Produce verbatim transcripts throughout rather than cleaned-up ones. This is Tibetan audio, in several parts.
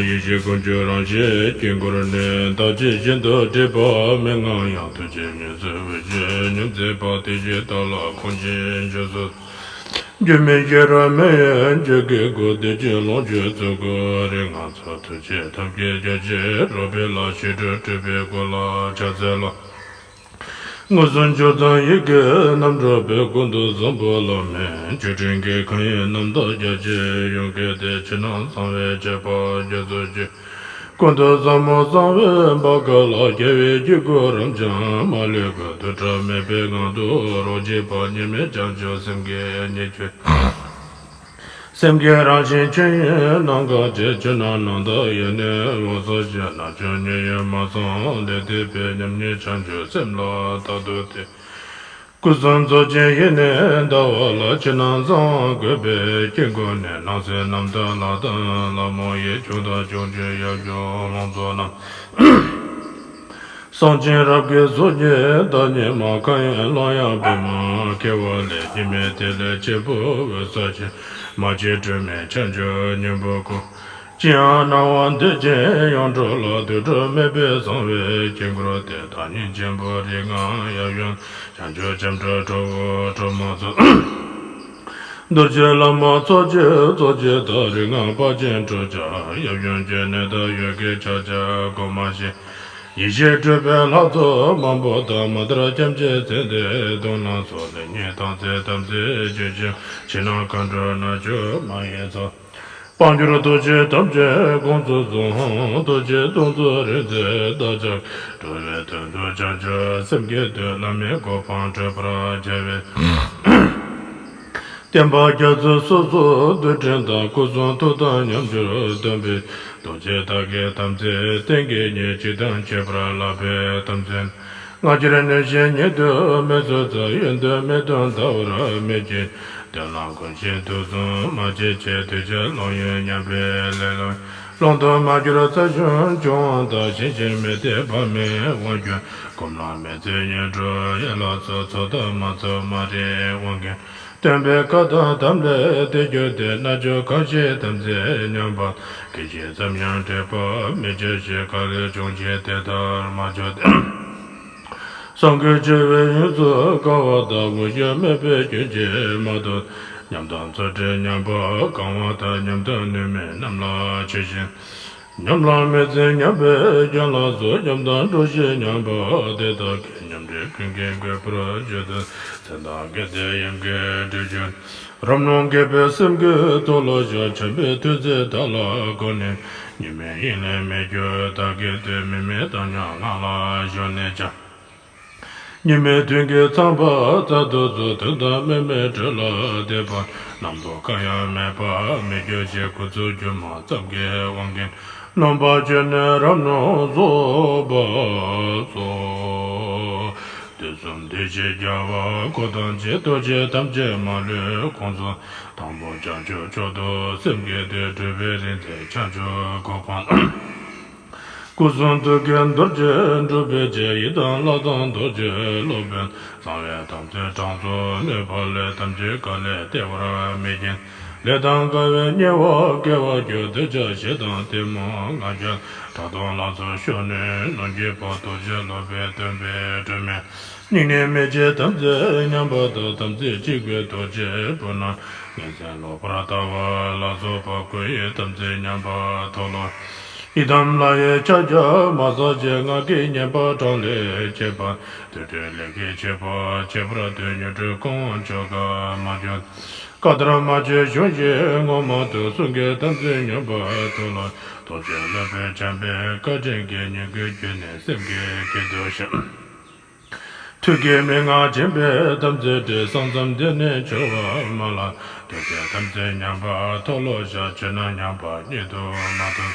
ཡེ་ཤེས་ཀུན་གྱི་རང་བཞིན་དཀྱིལ་འཁོར་ནས། བདག་བསྐྱེད་བཞིན་དུ་བྲིས་པ་མན་ངག་ཡང་། ཐུགས་རྗེ་ཉེར་འཚོའི་འོད་ཀྱིས་ཉིམ་མཛད་པ། དེ་བཞིན་བདག་ལ་གང་ཞིག་འབྱོར་ཚུལ། སྒྱུ་མའི་ཤེས་རབ་མི་ཡི་འཇུག་གི་སྒོ། བདེ་སྐྱིད་ལོངས་སྤྱོད་ཚོགས་ཀྱི་རིགས་ལྔ་ཚོགས། ཐུགས་རྗེ་ཐབས་མཁས་རྒྱ་ཆེན་རོལ་པའི་ལྷ། ཞི་ཁྲོ་སྤྲུལ་པའི་སྐུ་ལ་ཕྱག་འཚལ་ལོ། མངོན་སུམ་སྦྱོར་དང་ཡི་གེ་རྣམ་འཕྲུལ་དཔལ། ཀུན་ཏུ་བཟང་པོ་ལ་མིང་བརྗོད། སྤྲིན་གྱི་ཁ་ཡི་རྣམ་དག་རྒྱ་ཆེར་ཡོངས་བཀོད་དེ། ཕྱི་ནང་གསང་བའི་ཁྱད་པར་རྒྱ་མཚོ་ཆེ། ཀུན་ཏུ་ཟབ་མོ་གསང་བའི་བྷ་ག་ལ། རྒྱལ་བའི་དཀྱིལ་འཁོར་རབ་འབྱམས་མ་ལུས་ཀྱི། རྡུལ་ཕྲ་མེད་པའི་ངང་དུ་རོ་གཅིག་པ། གཉིས་མེད་བྱང་ཆུབ་སེམས་ཀྱི་ཉེར་སྤྱོད། སེམས་ཀྱི་རང་བཞིན་ཆོས་དབྱིངས་ནམ་མཁའ་ཆེ། ཆོས་རྣམས་རྣམ་དག་ཡེ་ནས་འོད་གསལ་ཞིང་། རྣལ་འབྱོར་ཉིད་ཡོད་མ་ཚང་ལས་འདས་པའི། མཉམ་ཉིད་བྱང་ཆུབ་སེམས་ལ་རྟག་ཏུ་བསྟེན། སྐུ་གསུང་ཚོགས་ཀྱི་དབྱིངས་ནས་ཟླ་བ་ལ། ཕྱི་ནང་གསང་བ་བཀོད་པའི་དཀྱིལ་འཁོར་ནས། སྣང་སྲིད་རྣམ་དག་ལྷ་དང་ལྷ་མོ་ཡི། བྱུང་དང་བྱུང་ཕྱིར་ཡབ་ཡུམ་ལྷ་ཚོགས་རྣམས། གསང་ཆེན་རབ་ཀྱི་ཚོགས་ཀྱི་བདག་ཉིད་མ། མཁའ་ཡི་ཀློང་ཡངས་པདྨ་འཁྱིལ་བ་ལས། གཉིས་མེད་ཐིག་ལེ་ཆེན་པོའི་འོད་གསལ་ཞིང་། མ་སྐྱེས་སྤྲིན་མེད་བྱང་ཆུབ་སྙིང་པོའི་སྐུ། ཅི་ཡང་སྣང་བ་འདུས་བྱས་ཡོངས་གྲོལ་ལ། རྡུལ་ཕྲ་མེད་པའི་གསང་བའི་དཀྱིལ་འཁོར་དེ། བདག་ཉིད་ཆེན་པོ་རིགས་ལྔ་ཡབ་ཡུམ། བྱང་ཆུབ་ལྕམ་དྲལ་ཁྲོ་བོ་ཁྲོ་མོ་ཚོགས། རྡོ་རྗེ་ལྷ་མོ་ཚོགས་ཀྱི་ཚོགས་ཀྱི་བདག་རིགས་ལྔ་དཔལ་ཆེན་ཁྲོ་རྒྱལ་ཡབ་ཡུམ་གྱི་ནི། བདག་ཡོད་དགུའི་ཕྱག་རྒྱ་གོང་མ་བཞིན། ཡེ་ཤེས་སྤྲུལ་པའི་ལྷ་ཚོགས་མང་པོ་དང་། མ་དར་སྐྱེ་མཆེད་ཚེ་འདས་གདོན་ལ་སོགས། ལེགས་ཉེས་དམ་ཚིག་དམ་ཚིག་ཇི་བཞིན། ཕྱི་ནང་མཁའ་འགྲོ་རྣལ་འབྱོར་མ་ཡི་ཚོགས། དཔལ་འབྱོར་ཐུགས་རྗེ་ཐམས་ཅད་ཀུན་ཏུ་བཟང་། ཐུགས་རྗེ་སྟོང་གཙོ་རིག་འཛིན་བདག་ཅག་གི། འགྲོ་བའི་དོན་དུ་བྱང་ཆུབ་སེམས་བསྐྱེད་དོན། བླ་མེད་གོ་འཕང་འགྲུབ་པར་བྱ་བའི། བསྟན་པ་རྒྱ་མཚོའི་སོ་སོར་རྡུལ་ཕྲན་དང་། སྐུ་གསུང་ཐུགས་དང་མཉམ་སྦྱོར་སྟོན་པའི། རྡོ་རྗེ་བདག་གི་དམ་ཚིག་བརྟན་གྱི་གཉེར། ཅི་དང་མཆོད་པར་བསླབ་པའི་དམ་ཚིག། སྔ་ཕྱིར་གནས་ཤིང་ཉེ་དུ་མི་བཟོད་ཚུལ། ཡོན་ཏན་མེད་དང་འདའ་བར་མི་བྱེད། དོན་ལ་གུས་ཤིང་ཐུགས་བཟུང་མ་བྱེད་ཅིག། དུས་ཕྱིར་ལོག་ཡོང་སྙམ་པའི་ལེ་ལོ། ལོང་དུ་མ་གྱུར་རྩ་གཞུང་སྐྱོང་བ་དང་། ཕྱིན་ཆད་མི་འདེད་བག་མེད་དབང་གྱུར། གོམས་ལ་མི་བརྩོན་ཉོན་སྤྲོ་ཡན་ལག་སོགས། ཚོགས་དང་མ་ཚོགས་མ་རིག་དབང་གིས། སྟོན་པའི་བཀའ་དང་དམ་ལས་འདས་གྱུར་ཏེ། རྣལ་འབྱོར་གང་ཞིག་དམ་ཚིག་ཉམས་པ། སྐད་ཅིག་ཙམ་ཡང་འབྲེལ་པར་མི་བྱ་ཞིང་། ག་ལེར་འབྱུང་ཞིང་དེ་ལྟར་མ་བྱུང་སྟེ། སངས་རྒྱས་བྱ་བའི་དབྱིངས་སུ་བསྐལ་བ་དག་ངོ་ཤེས་མེད་པའི་སྐྱོན་གྱིས་མ་དོ། ཉམས་དང་ཚུལ་ཁྲིམས་ཉམས་པ་གང་བ་དང་། ཉམས་དང་ནུས་མེད་རྣམས་ལ་ཆོས་བཤད། ཉམས་ལ་མི་བརྩོན་ཉམས་པའི་སྐྱོན་ལ་སོགས། ཉམས་དང་འགྲོགས་ཤིང་ཉམས་པ་དེ་དག་གིས། ཉམས་རིགས་ཀུན་གྱིས་གོས་པར་བརྗོད་དུ། མཚན་དང་དགེ་སྡིག་ཡིན་གྱི་སྒྲིབ་སྦྱོང་། རབ་སྣང་དགེ་བའི་སེམས་ཀྱིས་མཐོལ་ལོ་བཤགས། ཆེན་པོའི་ཐོས་ཚད་དག་ལ་གོམས་ནས། གཉིས་མེད་དབྱིངས་ལས་མི་སྐྱོ་བདག་གིས་བསྟོད། དམིགས་མེད་དམ་ཉམས་ངང་ལ་བཞུགས་ནས་ཀྱང་། གཉིས་མེད་དོན་གྱི་ཚངས་པ་རྩལ་དུ་རྫོགས། དོན་དམ་དམིགས་མེད་སྤྲུལ་ལ་བསྟོད་པ། རྣམ་རྟོག་གང་ཡང་མེད་པར་མི་སྐྱོ་ཞིང་། ཁུ་ཚུར་སྒྱུ་མ་ཙམ་གྱི་དབང་གིས། རྣམ་པར་སྤྱོད་ནས་རབ་སྣང་རྫོགས་པ་སོགས། དུས་གསུམ་བདེ་གཤེགས་རྒྱལ་བ་འཁོར་དང་བཅས། ཐུགས་རྗེ་ཐམས་ཅད་མ་ལུས་ཀུན་གསུང་དང་པོ། བྱང་ཆུབ་མཆོག་ཏུ་སེམས་བསྐྱེད་དེ། སྤྲུལ་པའི་རིག་འཛིན་བྱང་ཆུབ་གོ་འཕང་། སྐུ་གསུང་ཐུགས་ཀྱི་རྡོ་རྗེ་འགྲུབ་པའི་ཕྱིར། ཡི་དམ་ལྷ་དང་རྡོ་རྗེ་སློབ་དཔོན། གསང་བའི་དམ་ཚིག་གྲངས་སུ་གནས་པ་ལས། ཐམས་ཅད་ག་ལས་བལྟས་པར་མི་སྐྱེ། ལས་དང་འགལ་བའི་ཉེས་པ་སྐྱེ་བར་འགྱུར། འདོད་ཆགས་ཞེ་སྡང་གཏི་མུག་ང་རྒྱལ། ཕྲག་དོག་ལ་སོགས་ཕྱོགས་ནས་རྣམ་རྒྱལ་བ། རྡོ་རྗེ་སློབ་དཔོན་སྟོན་པའི་སྒྲོན་མེ། སྙིང་ནས་མི་བརྗེད་དམ་ཚིག་ཉམས་པ་དང་། དམ་ཚིག་གཅིག་པུས་རྡོ་རྗེ་སྤུ་ན། ངན་སེམས་ལོག་པར་ལྟ་བ་ལ་སོགས་པ། སྐུ་ཡི་དམ་ཚིག་ཉམས་པ་མཐོལ་ལོ། ཡི་དམ་ལྷ་ཡི་ཕྱག་རྒྱ་མ་བསགས་ཕྱིར། ངག་གི་བསྙེན་པ་གྲངས་ལས་ཆད་པ། དུར་ཁྲོད་ལས་ཀྱི་ཆད་པ་ཆད་པར་འདོད། མྱུར་འགྲུབ་གོང་འོག་ཆོ་ག་མ་བྱུང་། བཀའ་ལྟར་མ་བྱས་བྱུང་ཞིང་ངོ་མ་ཐོབ། གསུང་གི་དམ་ཚིག་ཉམས་པ་མཐོལ་ལོ། རྡོ་རྗེ་སློབ་དཔོན་བྱམས་པའི་བཀའ་དྲིན་གྱིས། ཉིད་ཀྱི་རྒྱུད་ནས་སེམས་བསྐྱེད་བགྱིད་དུ་གཤེགས། ཐུགས་ཀྱི་མན་ངག་འབྱིན་པའི་དམ་ཚིག་འགྲིག། ས་མཚམས་འདི་ནས་འཆོལ་བ་མ་ལགས། དུར་ཁྲོད་དམ་ཚིག་ཉམས་པ་མཐོལ་ལོ་བཤགས། ཕྱི་ནང་ཉམས་པ་ཉིད་དུ་མ་ཐོབ།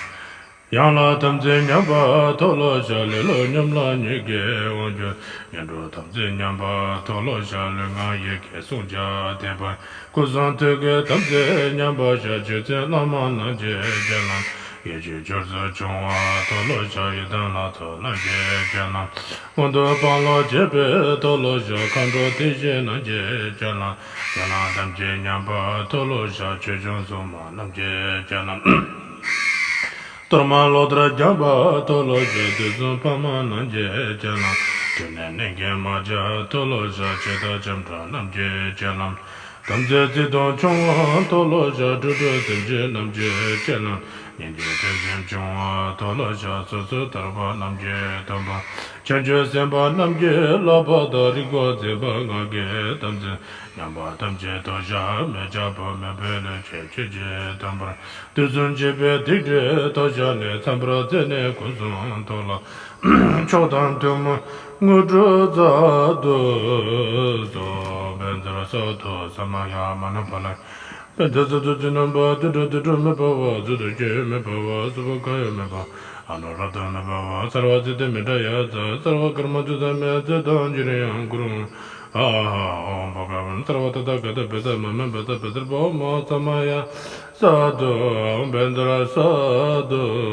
ཡང་ལ་དམ་ཚིག་ཉམས་པ་མཐོལ་ལོ་བཤགས། ལེ་ལོ་ཉམས་ལ་ཉིད་ཀྱིས་དབང་བསྒྱུར། ངན་འགྲོ་དམ་ཚིག་ཉམས་པ་མཐོལ་ལོ་བཤགས། ལུས་ངག་ཡིད་ཀྱི་བསྲུང་བྱ་དེ་བས། སྐུ་གསུང་ཐུགས་ཀྱི་དམ་ཚིག་ཉམས་པ་བཤགས། ཆོས་མཚན་བླ་མ་རྣམས་ཀྱི་སྤྱན་ལམ། ཡིད་ཆེས་སྦྱོར་ཚུལ་ཆུང་བ་མཐོལ་ལོ་བཤགས། ཡི་དམ་ལྷ་ཚོགས་རྣམས་ཀྱི་སྤྱན་ལམ། དབང་དུ་སྤང་བླང་བྱེད་པའི་མཐོལ་ལོ་བཤགས། མཁའ་འགྲོ་དེ་བཞིན་རྣམས་ཀྱི་སྤྱན་ལམ། རྒྱ་ལམ་ཐམས་ཅད་ཉམས་པ་མཐོལ་ལོ་བཤགས། ཆོས་སྐྱོང་སྲུང་མ་རྣམས་ཀྱི་སྤྱན་ལམ། གཏོར་མ་ལོ་ལྟར་བརྒྱངས་པ་མཐོལ་ལོ་བཤགས། དུས་གསུམ་ཕ་མ་རྣམས་ཀྱི་སྤྱན་ལམ། སྐྲན་ནད་ནད་ཀྱི་དམག་རྒྱུད་མཐོལ་ལོ་བཤགས། ཆོས་དང་ཆམ་ཕྲ་རྣམས་ཀྱི་སྤྱན་ལམ། དམ་ཚིག་བརྩེ་གདུང་ཆུང་བ་མཐོལ་ལོ་བཤགས། དྲུག་དྲུག་སེམས་ཅན་རྣམས་ཀྱི་སྤྱན་ལམ། སྙིང་རྗེ་ཐུགས་ཆེན་ཆུང་བ་མཐོལ་ལོ་བཤགས། སོ་སོར་ཐར་པ་རྣམས་ཀྱི་སྡོམ་པ། བྱང་ཆུབ་སེམས་དཔའ་རྣམས་ཀྱི་བསླབ་པ་དང་། རིག་པ་འཛིན་པ་སྔགས་ཀྱི་དམ་ཚིག་ཉམས་པ་ཐམས་ཅད་མཐོལ་བཤགས། མི་སྐྱ་ཕོ་མོས་བོས་ལ་ཆོས་ཀྱི་ཆེད་དམ་པར། དུས་གསུམ་གཅིག་པའི་སྡིག་སྒྲིབ་མཐོལ་བཤགས་ནས། མཚམས་པར་བཙལ་ནས་སྐུ་གསུང་ཐུགས་ལ། མཆོག་དང་ཐུན་མོང་དངོས་གྲུབ་སྩལ་དུ་གསོལ། བཛྲ་སཏྭ་ས་ཏྭ་ས་མ་ཡ་མ་ན་པཱ་ལ་ཡ། བཛྲ་སཏྭ་ས་ཏྭ་ས་ཏྭ་ས་ན་པ། དུད་འགྲོ་དུད་འགྲོ་མི་འཕོ་བ། གཙུག་ཏོར་སྐྱེ་མི་འཕོ་བ། གཙུག་པ་ཁ་ཡོད་མི་འཕོ་བ། ཨ་ནུ་རཀྟ་མི་འཕོ་བ། སརྦ་ཙིཏྟ་མི་ཏྲ་ཡ་ཛ། སརྦ་ཀརྨ་ཏུ་ས་མི་ཙི་ཏང་ཅི་རི་ཡང་ཀུ་རུ། ཨ་ཧ་ཨོཾ་བྷ་ག་ཝན་སརྦ་ཏ་ཐཱ་ག་ཏ་བཛྲ་མ་མ་བཛྲ་བཛྲ་བྷ་མ་ས་མ་ཡ། སཱ་དྷུ་ཨོཾ་བཛྲ་སཱ་དྷུ།